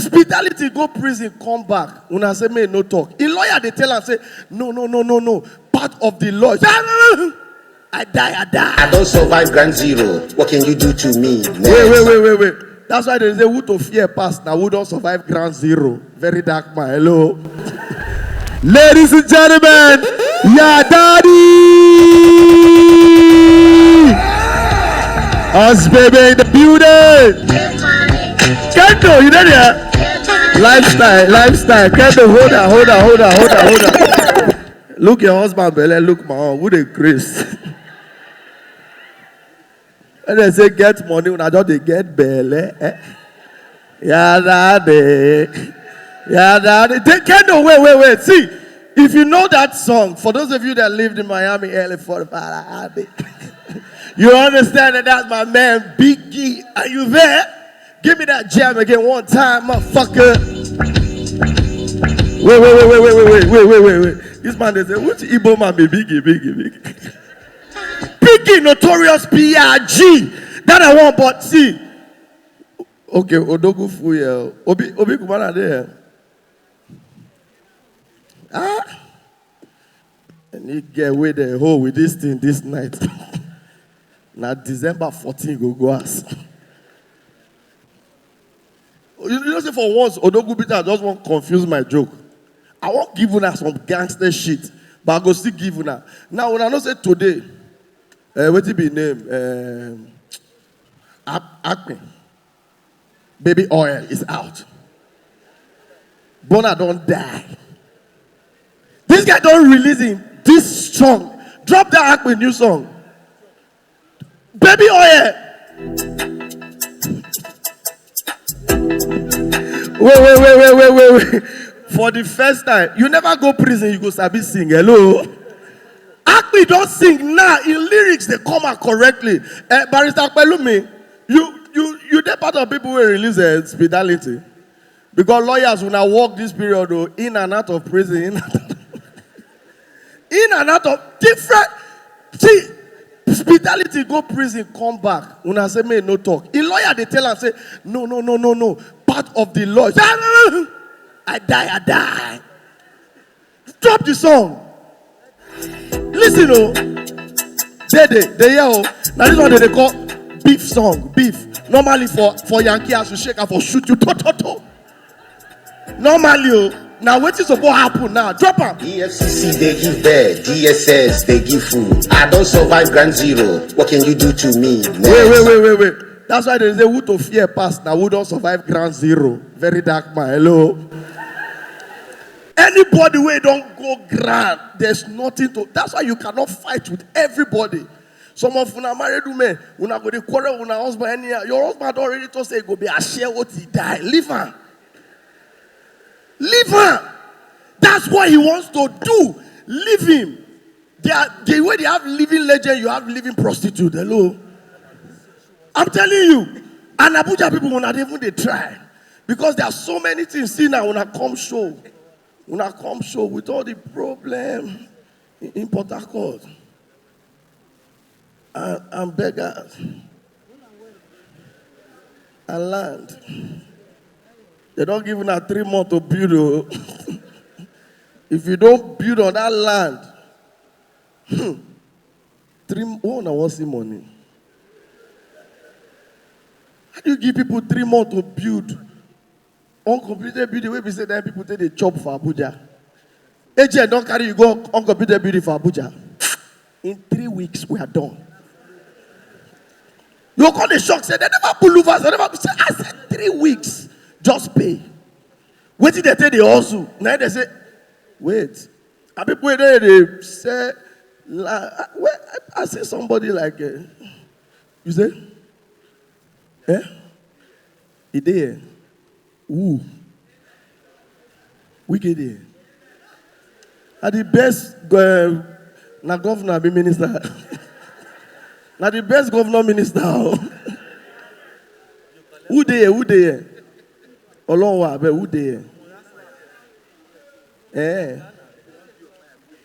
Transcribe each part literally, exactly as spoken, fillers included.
Hospitality go prison, come back. Una say make no talk. Im lawyer dey tell am say, "No, no, no, no, no. Part of the law." Say, "Ah, no, no, no. I die, I die." I don survive ground zero. What can you do to me? Wait, wait, wait, wait, wait. That's why they say who to fear pass now, who don't survive ground zero. Very dark man. Hello. Ladies and gentlemen, your daddy. Us baby in the building. Kendo, you know there? Lifestyle, lifestyle. Kendo, hold on, hold on, hold on, hold on, hold on. Look your husband, Belle, look my own. Who dey grace? When they say get money, una just dey get belle. Eh? Yeah, daddy. Yeah, daddy. They can't no wait, wait, wait. See, if you know that song, for those of you that lived in Miami early forty-five, I had it. You understand that that's my man Biggie. Are you there? Give me that jam again one time, motherfucker. Wait, wait, wait, wait, wait, wait, wait, wait, wait, wait, wait. This man they say, which Igbo man be Biggie, Biggie, Biggie? Biggie, notorious P I G. That I want, but see. Okay, Odogu Fuye. Obi, Obi Kumana there. Ah. And he get away the hole with this thing this night. Now December fourteen go go us. You, you know, say for once, Odogu Peter just won't confuse my joke. I won't give una some gangster shit, but I go still give una. Now, when I know say today, uh, what it be name? Um, Ap- Akpin. Baby oil is out. Bona don't die. This guy don't release him. This strong. Drop that Akpin new song. Baby oil. Wait, wait, wait, wait, wait, wait, wait. For the first time, you never go prison, you go sabi sing. Hello? Akpin don't sing now. In lyrics, they come out correctly. Uh, Barrister Pelumi, you you you dey part of people who release uh, Speedality. Because lawyers will now work this period oh, in and out of prison. In and out, in and out of different. See, Speedality go prison, come back. Una say make no talk. Im lawyer dey tell am say, "No, no, no, no, no. Part of the law." Say, "Ah, no, no, no. I die, I die." Drop the song. Listen, oh. They, they, they, yeah, oh. Now this one they, they call beef song, beef. Normally for, for Yankee, as you shake, I for shoot you, to, to, to. Normally, oh. Now what is supposed to happen now? Drop am. E F C C they give bed, D S S they give food. I don't survive ground zero. What can you do to me? Wait, wait, wait, wait, wait. That's why they say who to fear pass now, who don't survive ground zero. Very dark man. Hello. Anybody where don't go ground, there's nothing to. That's why you cannot fight with everybody. Some of una married women, una go dey quarrel with una husband anyhow. Your husband already told say go be a share what he die. Leave her. Leave her. That's what he wants to do. Leave him. They are, the way they have living legend, you have living prostitute. Hello. I'm telling you. And Abuja people, when they even they try. Because there are so many things. See now, when I come show. When I come show with all the problem in, in Port Harcourt. And, and beggars. And land. They don't give una three months to build. Oh. If you don't build on that land, hmm, three oh, I want see money. How do you give people three months to build? Uncompleted building wey be say na people take dey chop for Abuja. Agent don carry you go uncompleted building for Abuja. In three weeks, we are done. You go come dey shock say they never pull louvers, they never say, I said three weeks, just pay. Wetin they take dey hustle? Na they say, wait. And people wey dey dey sell. La- I, well, I, I see somebody like uh, you say, eh? E dey here. Who? Wike dey here. Na the best uh, na governor be minister. Na the best governor minister. Oh. Who dey here? Who dey here? Olonwa, abeg, who dey here? Eh.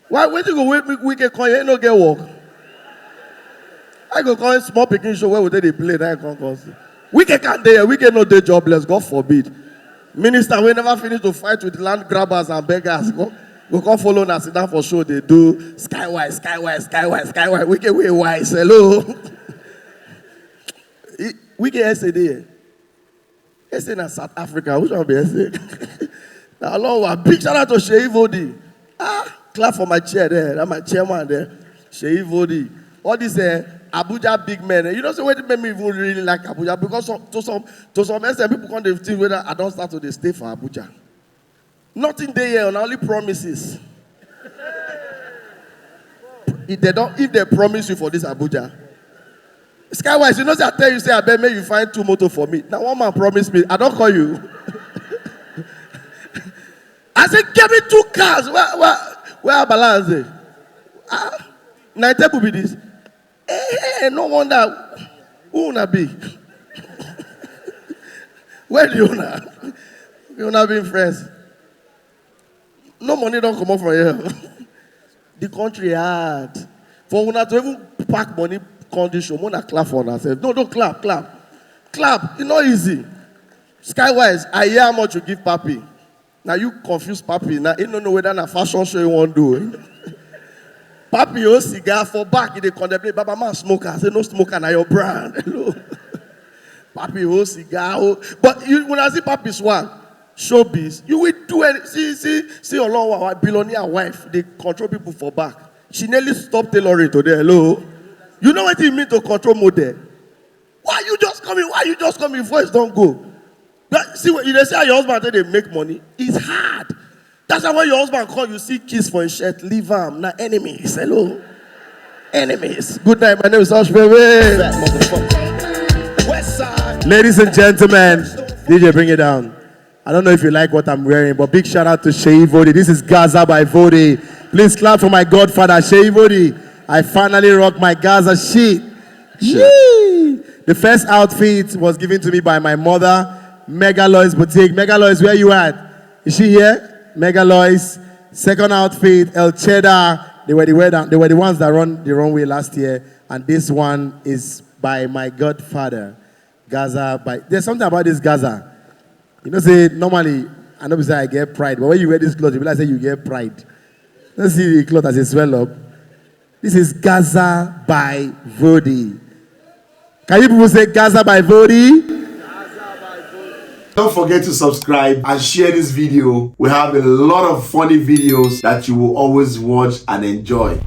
Why wetin go wake me Wike come here no get work? I go come small pikin show where we dey dey play na I come come see. Wike can't dey here, Wike no dey jobless, God forbid. Minister wey never finish to fight with land grabbers and beggars go go come follow una sit down for show dey do skywise, skywise, skywise, skywise. Wike wey wise, hello. Wike essay dey here. Essay na South Africa, which one be essay? Na Olowa. Big shout out to Seyi Vodi. Ah, clap for my chair there. That my chairman there. Seyi Vodi. All these uh, Abuja big men. Eh, you know, so what made me even really like Abuja because some, to some to some extent people come dey think whether I don't start to dey stay for Abuja. Nothing dey here, na only promises. If they don't, if they promise you for this Abuja, Skywise, you know say I tell you say I bet make you find two motor for me. Now one man promise me, I don't call you. I said, give me two cars. Where where where balance dey? Ah, na table be this. Eh, eh, no wonder. Who una be? Where the owner? We una been friends. No money don't come up from here. The country hard. For una to even pack money condition, una clap for yourself. No, don't clap, clap. Clap, it's not easy. Skywise, I hear how much you give Papi. Now you confuse Papi. Now you don't know whether na fashion show you want do. Papi, oh, cigar for back, they contemplate. Baba man smoker. I say no smoker, na your brand. Hello. Papi, oh, cigar. Oh. But you when I see Papi swag, showbiz, you will do any. See, see, see, your long wife, billionaire wife, they control people for back. She nearly stopped tailoring today. Hello. You know what it mean to control model? Why you just coming? Why you just coming? Voice don't go. But see what you dey say how your husband take dey make money. It's hard. That's why when your husband call you see kiss for his shirt, leave am. Na enemies. Hello. Enemies. Good night. My name is Hush Baby. That motherfucker. West side. Ladies and gentlemen, D J, bring it down. I don't know if you like what I'm wearing, but big shout out to Seyi Vodi. This is Gaza by Vodi. Please clap for my godfather, Seyi Vodi. I finally rock my Gaza shit. Yee! The first outfit was given to me by my mother, Megalois Boutique. Megalois, where you at? Is she here? Megalois. Second outfit, El Cheddar. They were the weather, they were the ones that run the runway last year, and this one is by my godfather, Gaza. By there's something about this Gaza. You know, say normally I know say I get pride, but when you wear this cloth, you be like say you get pride. Don't see the cloth as it swell up. This is Gaza by Vodi. Can you people say Gaza by Vodi? Don't forget to subscribe and share this video. We have a lot of funny videos that you will always watch and enjoy.